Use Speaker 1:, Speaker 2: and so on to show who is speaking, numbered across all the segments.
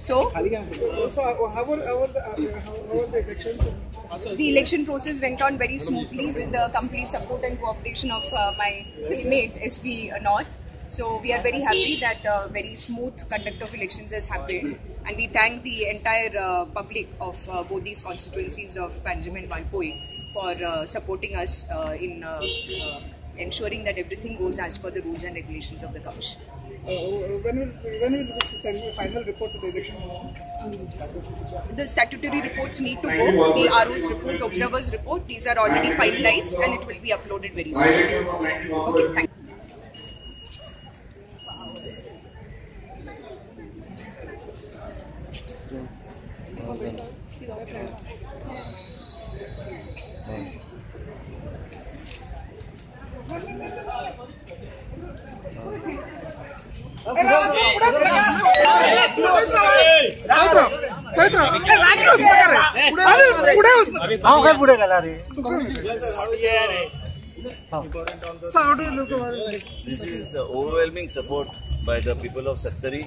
Speaker 1: So
Speaker 2: how were the elections?
Speaker 1: The election process went on very smoothly with the complete support and cooperation of my mate SP North. So we are very happy that very smooth conduct of elections has happened, and we thank the entire public of both these constituencies of Panjim and Valpoi for supporting us in ensuring that everything goes as per the rules and regulations of the commission.
Speaker 2: When will you send the final report to the election?
Speaker 1: The statutory reports need to go. The RO's report, observers report, these are already finalized and it will be uploaded very soon. Okay, thank you.
Speaker 3: This is overwhelming support by the people of Sattari.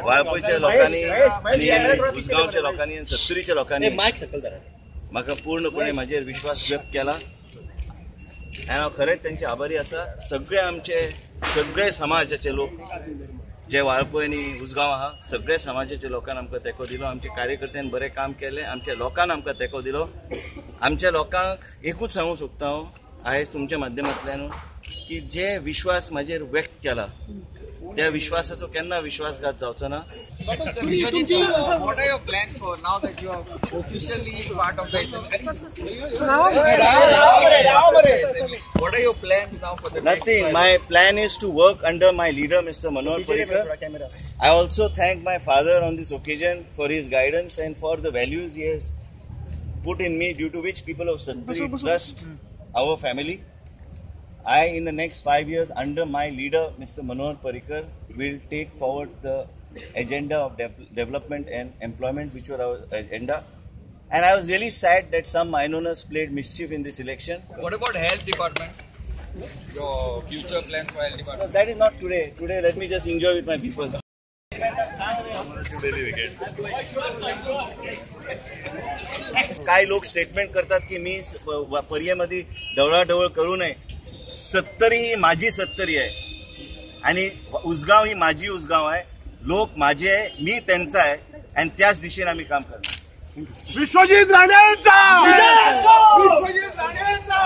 Speaker 3: वाळपयच्या लोकांनी आनी उसगांवच्या लोकांनी आनी सत्तरीच्या लोकांनी म्हाका पूर्णपणे म्हाजेर विश्वास व्यक्त केला आनी हांव खरेंच तेंचे आभारी आसा. सगळे आमचे सगळे समाजाचे लोक जे वाळपय आनी उसगांव आहा सगळे समाजाच्या लोकांनी आमकां तेंको दिलो. आमच्या कार्यकर्त्यांनी बरें काम केलें, आमच्या लोकांनी आमकां तेंको दिलो. आमच्या लोकांक एकूच सांगूंक सोदता हांव आयज तुमच्या माध्यमांतल्यान की जे विश्वास म्हाजेर व्यक्त केला त्या विश्वासाचो केन्ना विश्वासघात जावचो ना.
Speaker 4: What are your plans for now that you are officially part of the assembly? What are your plans now for the
Speaker 3: Nothing. My plan is to work under my leader, Mr. Manohar Parrikar. I also thank my father on this occasion for his guidance and for the values he has put in me, due to which people of Sattari trust our family. I, in the next 5 years, under my leader, Mr. Manohar Parrikar, will take forward the agenda of development and employment, which were our agenda. And I was really sad that some minors played mischief in this election.
Speaker 4: What about health department? Your future plans for health department?
Speaker 3: No, that is not today. Today, let me just enjoy with my people. काय लोक statement करतात की मी पर्येमध्ये ढवळाढवळ करू नये. सत्तरी ही माझी सत्तरी आहे आणि उसगाव ही माझी उसगाव आहे. लोक माझे आहे, मी त्यांचा आहे आणि त्याच दिशेने आम्ही काम करणार.
Speaker 5: विश्वजित राणेंचा विश्वजित राणेंचा.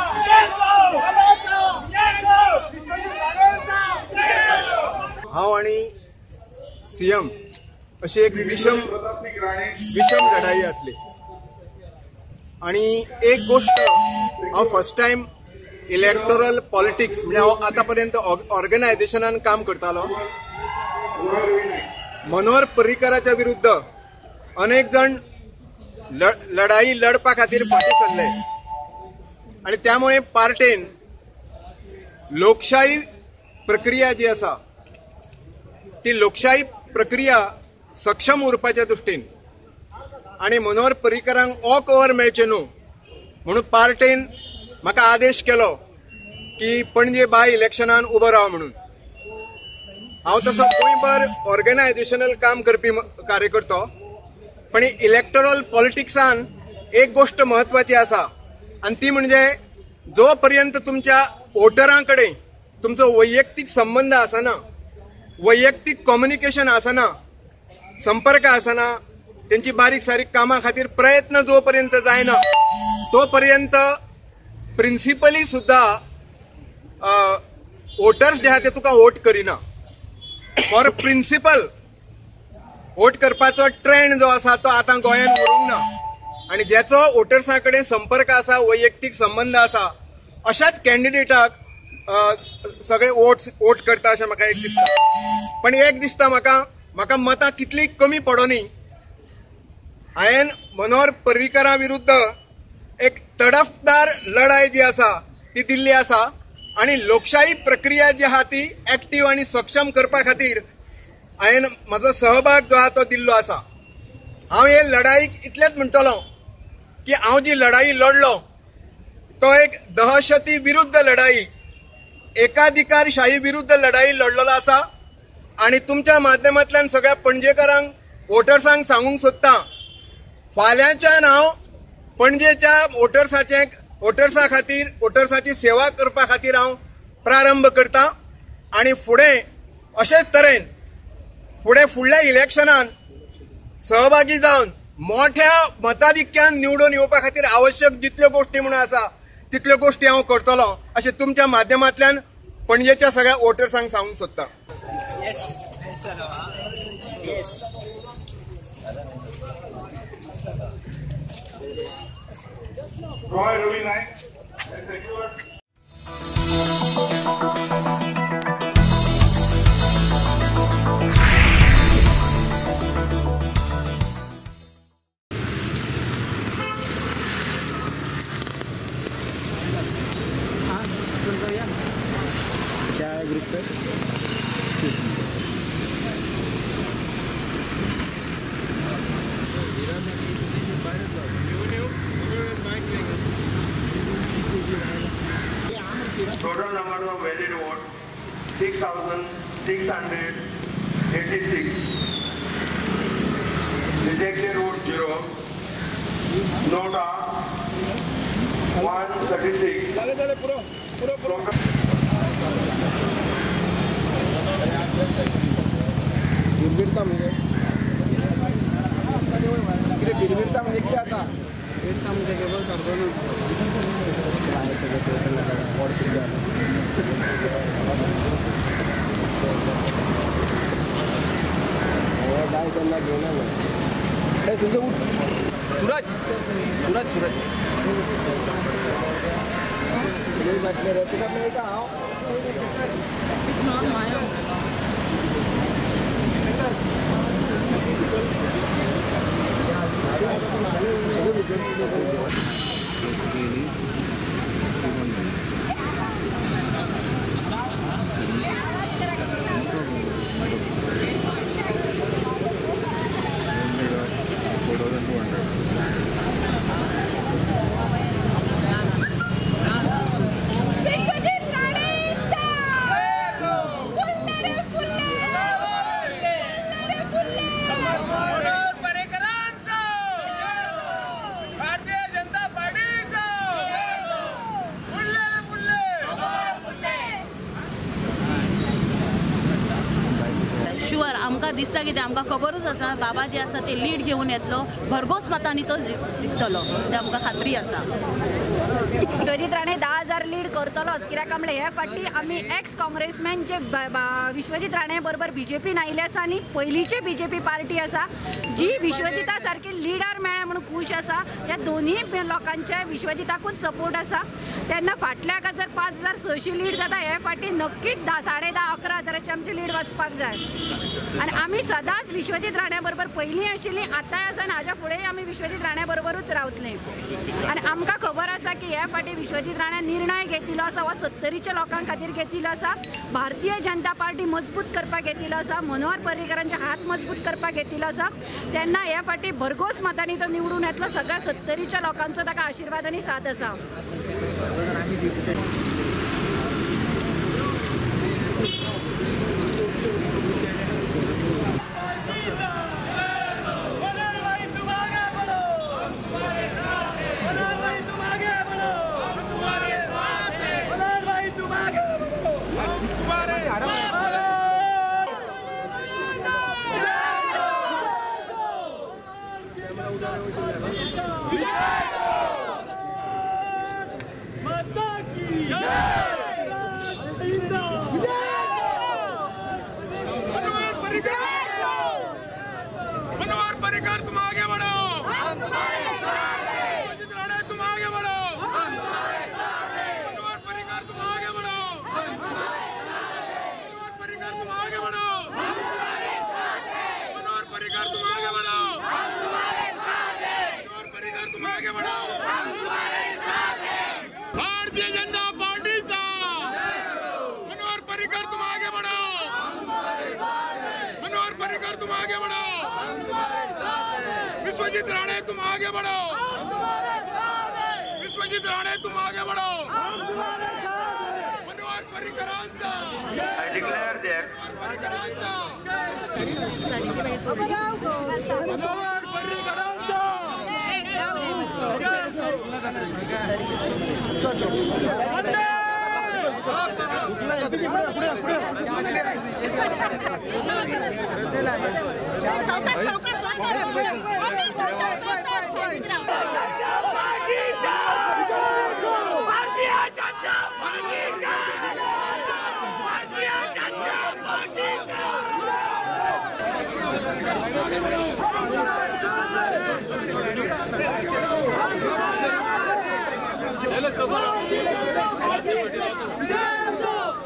Speaker 6: हांव आनी सीएम अशी एक विषम विषम लढाई आसली आनी एक गोष्ट हांव फर्स्ट टायम इलेक्टोरल पॉलिटिक्स म्हणजे हांव आतापर्यंत ऑर्गनायझेशनान काम करतालो. मनोहर पर्रीकराच्या विरुद्ध अनेक जण लढाई लढपा खातीर फाटीं सरले आनी त्यामुळे पार्टेन लोकशाही प्रक्रिया जी आसा ती लोकशाही प्रक्रिया सक्षम उरपाच्या दृश्टीन आनी मनोहर पर्रीकरांक वॉक ओवर मेळचें न्हू म्हणून पार्टेन म्हाका आदेश केलो की पणजे बाय इलेक्शनान उबो राव म्हणून. हांव तसो गोंयभर ऑर्गनायझेशनल काम करपी कार्यकर्तो, पण इलेक्टोरल पॉलिटिक्सान एक गोष्ट म्हत्वाची आसा आनी ती म्हणजे जो पर्यंत तुमच्या वोटरां कडेन तुमचो वैयक्तीक संबंद आसना, वैयक्तीक कम्युनिकेशन आसना, संपर्क आसना, तेंची बारीक सारीक कामां खातीर प्रयत्न जो पर्यंत जायना तो पर्यंत प्रिन्सिपली सुद्धा वोटर्स जे आहा ते तुका वोट करिना. फॉर प्रिन्सिपल वोट करपाचो ट्रेंड जो आसा तो आतां गोंयांत उरूंक ना आनी ज्याचो वोटर्सां कडेन संपर्क आसा, वैयक्तीक संबंद आसा अशाच कॅन्डिडेटाक सगळे वोट करता अशें म्हाका एक दिसता. पण एक दिसता म्हाका म्हाका मतां कितली कमी पडोनी, हांवें मनोहर पर्रीकरा विरुद्ध एक तडफदार लढाई जी आसा ती दिल्ली आसा आनी लोकशाही प्रक्रिया जी आहा ती एक्टीव आनी सक्षम करपा खातीर हांवें म्हजो सहभाग जो आहा तो दिल्लो आसा. हांव हे लढाईक इतलेंच म्हणटलो की हांव जी लढाई लढलो तो एक दहशती विरुद्ध लढाई, एकाधिकारशाही विरुद्ध लढाई लढलेलो आसा आनी तुमच्या माध्यमांतल्यान सगळ्या पणजेकारांक वोटर्सांक सांगूंक सोदता, फाल्यांच्यान हांव पणजेच्या वोटर्सा खातीर वोटर्साची सेवा करपा खातीर हांव प्रारंभ करता आनी फुडें अशेच तरेन फुडें फुडल्या इलेक्शनान सहभागी जावन मोठ्या मताधिक्यान निवडून येवपा खातीर आवश्यक जितल्यो गोश्टी म्हणून आसा तितल्यो गोश्टी हांव करतलो अशें तुमच्या माध्यमांतल्यान पणजेच्या सगळ्या वोटर्सांक सांगूंक सोदता.
Speaker 5: Roy Ravi Naik.
Speaker 7: क्या है ग्रुप पे?
Speaker 5: Total number of valid vote 6,686. Rejected vote 0. Nota 136.
Speaker 2: चले पुरो पुरो पुरो. बिरबिरता म्हणजे कितें? बिरबिरता म्हणजे कितें आतां? बिरबिरता म्हणजे केवळ करतो ना. काय त्यांना घेऊन आलो.
Speaker 4: सूरज सूरज सूरज
Speaker 2: तुका मेळटा हांव.
Speaker 8: शुअर आमकां दिसता कितें, आमकां खबरूच आसा बाबा जे आसा ते लीड घेवन येतलो, भरघोस मतांनी तो जिखतलो, ते आमकां खात्री आसा.
Speaker 1: विश्वजीत राणे 10,000 लीड करतलोच, कित्याक म्हणल्यार हे फावटी आमी एक्स काँग्रेसमॅन जे विश्वजीत राणे बरोबर बीजेपीन आयिल्ले आसा आनी पयलींची बीजेपी पार्टी आसा जी विश्वजिता सारकी लिडर मेळ्ळ्या म्हणून खूश आसा. ह्या दोनूय लोकांचे विश्वजिताकूच सपोर्ट आसा. तेन्ना फाटल्या जर 5,600 लीड जाता, हे फावटी नक्कीच 10,500 11 हजाराची आमची लीड वचपाक जाय. आनी आमी सदांच विश्वजीत राण्या बरोबर पयलीं आशिल्लीं, आतांय आसा आनी हाज्या फुडेंय आमी विश्वजीत राण्या बरोबरूच रावतलीं. आनी आमकां खबर आसा की हे फावटी विश्वजीत राण्या निर्णय घेतिल्लो आसा हो सत्तरीच्या लोकां खातीर घेतिल्लो आसा, भारतीय जनता पार्टी मजबूत करपाक घेतिल्लो आसा, मनोहर पर्रीकरांचे हात मजबूत करपाक घेतिल्लो आसा. तेन्ना हे फावटी भरघोस मतांनी तो निवडून येतलो. सगळ्या सत्तरीच्या लोकांचो ताका आशिर्वाद आनी साथ आसा.
Speaker 5: मनोहर पर्रिकर तुम आगे बढ़ो, हम तुम्हारे साथ हैं। विश्वजीत राणे तुम आगे बढ़ो, हम तुम्हारे साथ हैं। मनोहर पर्रिकर तुम आगे बढ़ो, हम तुम्हारे साथ हैं। मनोहर पर्रिकर तुम आगे बढ़ो, हम तुम्हारे साथ हैं। मनोहर पर्रिकर तुम आगे बढ़ो, हम तुम्हारे साथ हैं। मनोहर पर्रिकर तुम आगे बढ़ो, हम तुम्हारे साथ हैं। भारतीय जनता पार्टी चा मनोहर पर्रिकर तुम आगे बढ़ो, हम तुम्हारे साथ हैं। मनोहर पर्रिकर तुम आगे बढ़ो, हम तुम्हारे साथ हैं। विश्वजीत राणे तुम आगे बढ़ो, हम तुम्हारे साथ हैं। विश्वजीत राणे तुम आगे बढ़ो, हम तुम्हारे साथ हैं। Manohar पर्रीकरांचा.
Speaker 9: I declare that
Speaker 5: पर्रीकरांचा. Manohar पर्रीकरांचा.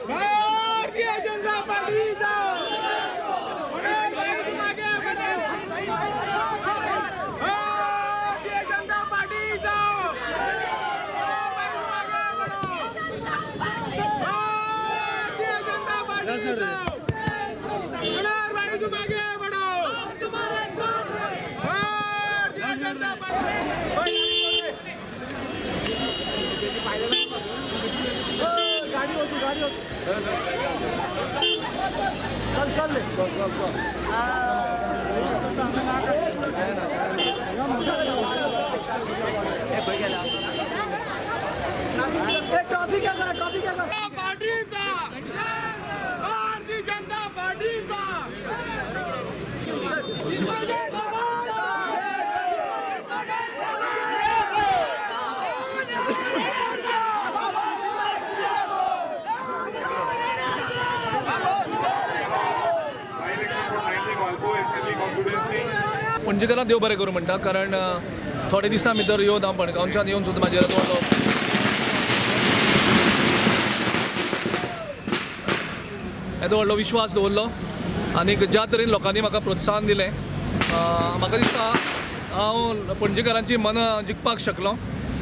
Speaker 5: Bharatiya Janata पार्टीचा. भारतीय जनता पार्टीचा. भारतीय जनता पार्टीचा. मनोहर भाई तुम आगे बढ़ो. भारतीय जनता पार्टी. गाडी होती गाडी होती. चल चल चल चल चल. ट्रॉफी क्या करा ट्रॉफी क्या करा पार्टीचा. भारतीय जनता पार्टीचा.
Speaker 10: पणजेकारांक देव बरें करूं म्हणटा, कारण थोडे दिसां भितर येवन हांव मडगांवच्यान येवन सुद्दां म्हाजेर येदो व्हडलो विश्वास दवरलो आनी ज्या तरेन लोकांनी म्हाका प्रोत्साहन दिलें, म्हाका दिसता हांव पणजेकारांची मनां जिखपाक शकलो.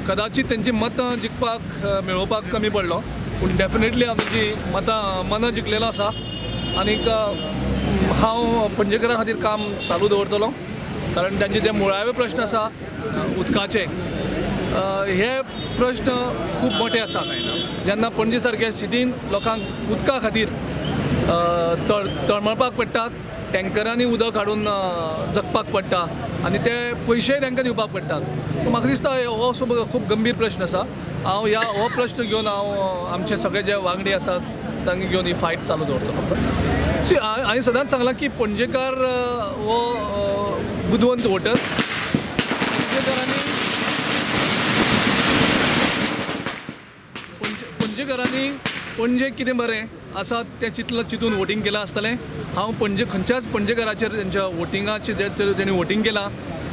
Speaker 10: कदाचीत तेंची मतां जिखपाक मेळोवपाक कमी पडलो, पूण डेफिनेटली हांव तेंची मतां मनां जिखलेलो आसा आनीक हांव पणजेकारां खातीर काम चालू दवरतलो, कारण तांचे जे मुळावे प्रश्न आसा उदकाचे, हे प्रश्न खूब मोठे आसात. जेन्ना पणजे सारक्या सिटीन लोकांक उदका खातीर तळमळपाक पडटा, टँकरांनी उदक हाडून जगपाक पडटा आनी ते पयशेय तांकां दिवपाक पडटात. म्हाका दिसता हो खूब गंभीर प्रश्न आसा. हांव ह्या हो प्रश्न घेवन हांव आमचे सगळे जे वांगडी आसात तांकां घेवन ही फायट चालू दवरतलो. सी, हांवें सदांच सांगलां की पणजेकार हो बुदवंत वोटर. पणजेकारांनी पणजे कितें बरें आसा तें चिंतलां, चिंतून वोटींग केलां आसतलें. हांव पणजे खंयच्याच पणजेकाराचेर तेंच्या वोटिंगाचेर जे तेणी वोटींग केलां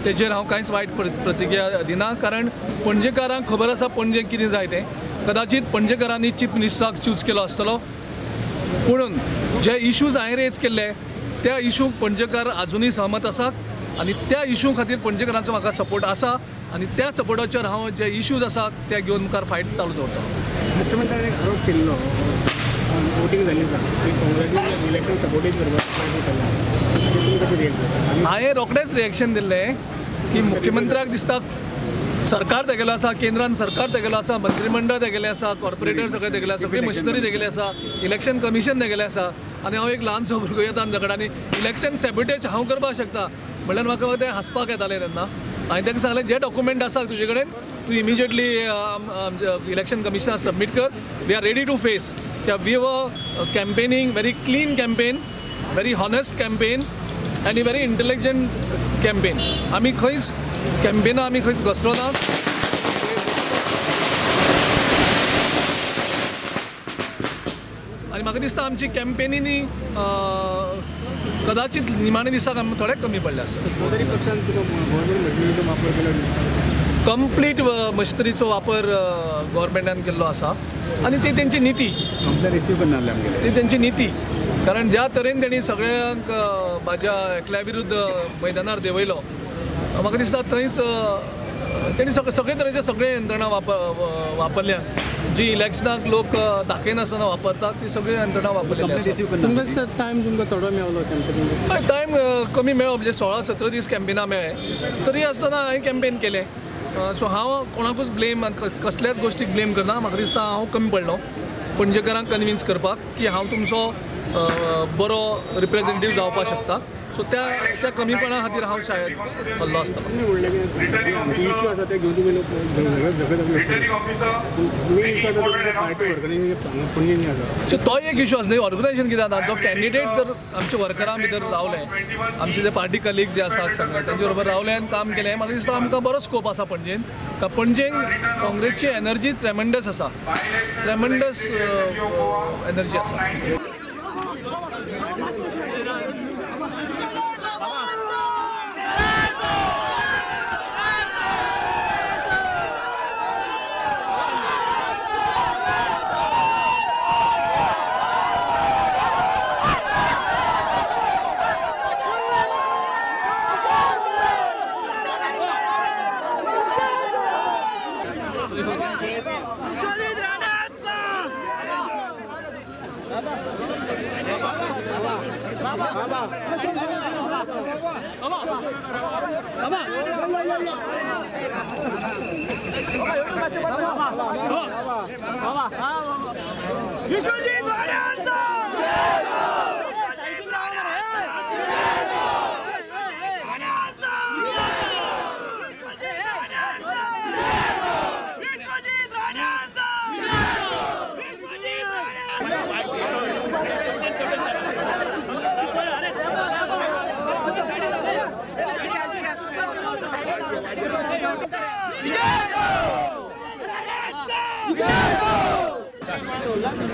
Speaker 10: तेजेर हांव कांयच वायट प्रतिक्रिया दिना, कारण पणजेकारांक खबर आसा पणजे कितें जाय तें. कदाचीत पणजेकारांनी चीफ मिनिस्टराक चूज केलो आसतलो, पुणून जे इशूज हांवें रेज केल्ले त्या इशूक पणजेकार आजुनूय सहमत आसात आनी त्या इशू खातीर पणजेकारांचो म्हाका सपोर्ट आसा आनी त्या सपोर्टाचेर हांव जे इशूज आसात ते घेवन मुखार फायट चालू दवरतलो.
Speaker 7: मुख्यमंत्र्यांनी आरोप केल्लो वोटींग जाली ना, काँग्रेसीन इलेक्शन सपोर्टूच करपाक.
Speaker 10: हांवें रोखडेंच रिएक्शन दिल्लें की मुख्यमंत्र्याक दिसता सरकार तेगेलो आसा, केंद्रान सरकार तेगेलो आसा, मंत्रीमंडळ तेगेलें आसा, कॉर्पोरेटर सगळे तेगेले आसा, सगळी मशिनरी तेगेली आसा, इलेक्शन कमिशन तेगेलें आसा आनी हांव एक ल्हानसो भुरगो येता आनी झगडांनी इलेक्शन सॅबिटेज हांव करपाक शकता म्हणल्यार म्हाका तें हांसपाक येतालें तेन्ना. हांवें तांकां सांगलें जे डॉक्युमेंट आसा तुजे कडेन तूं इमिजिएटली इलेक्शन कमिशनाक सबमीट कर. We are ready to face. We were campaigning very clean campaign, very honest campaign आनी व्हेरी इंटेलिजंट कॅम्पेन. आमी खंयच कॅम्पेना आमी खंयच घसरो ना. आनी म्हाका दिसता आमची कॅम्पेनीनी कदाचित निमाणे दिसाक आमकां थोडे कमी पडले आसत. कंप्लीट मशिनरीचो वापर गव्हर्मेंटान केल्लो आसा आनी ती तेंची निती, ती तेंची निती, कारण ज्या तरेन तेणी सगळ्यांक म्हाज्या एकल्या विरुद्ध मैदानार देंवयलो, म्हाका दिसता थंयच तेणी सगळे तरेचे सगळे यंत्रणा वापरल्या जी इलेक्शनाक लोक दाखयनासतना वापरतात ती सगळी यंत्रणा वापरलेली आसा.
Speaker 7: टायम तुमकां थोडो मेळलो कॅम्पेनींग?
Speaker 10: टायम कमी मेळ्ळो, म्हणजे 16-17 दीस कॅम्पेना मेळ्ळे, तरी आसतना हांवें कॅम्पेन केलें. सो हांव कोणाकूच ब्लेम, कसल्याच गोश्टीक ब्लेम करना. म्हाका दिसता हांव कमी पडलो. पणजेकारांक कन्विन्स करपाक की हांव तुमचो बरो रिप्रेझेंटेटिव्ह जावपाक शकता. सो त्या त्या कमीपणा खातीर हांव शायद हल्लो आसतलो.
Speaker 7: इश्यू आसा ते घेवन तुमी
Speaker 10: सो तो एक इशू आसा न्ही. ऑर्गनायझेशन कितें जाता, जो कॅन्डिडेट जर आमच्या वर्करां भितर रावले, आमचे जे पार्टी कलिग्स जे आसात सगळे तेंचे बरोबर रावले आनी काम केलें, म्हाका दिसता आमकां बरो स्कोप आसा पणजेन. पणजेन काँग्रेसची एनर्जी ट्रेमेंडस आसा, ट्रेमेंडस एनर्जी आसा.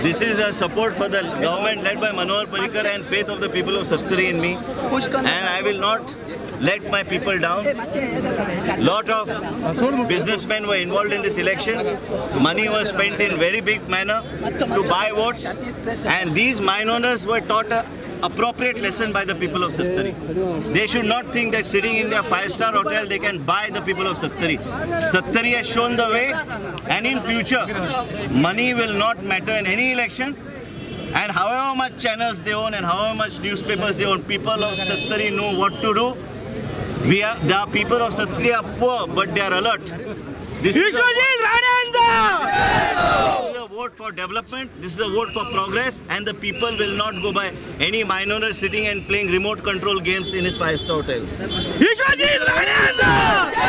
Speaker 3: This is a support for the government led by Manohar Parrikar and faith of the people of Sattari in me, and I will not let my people down. Lot of businessmen were involved in this election. Money was spent in very big manner to buy votes, and these mine owners were taught a appropriate lesson by the people of Sattari. They should not think that sitting in their 5-star hotel they can buy the people of Sattari. Sattari has shown the way, and in future money will not matter in any election, and however much channels they own and however much newspapers they own, people of Sattari know what to do. The people of Sattari are poor, but they are alert. This is a vote for development, this is a vote for progress, and the people will not go by any minor sitting and playing remote control games in his 5-star hotel.
Speaker 5: Vishwajit Rane!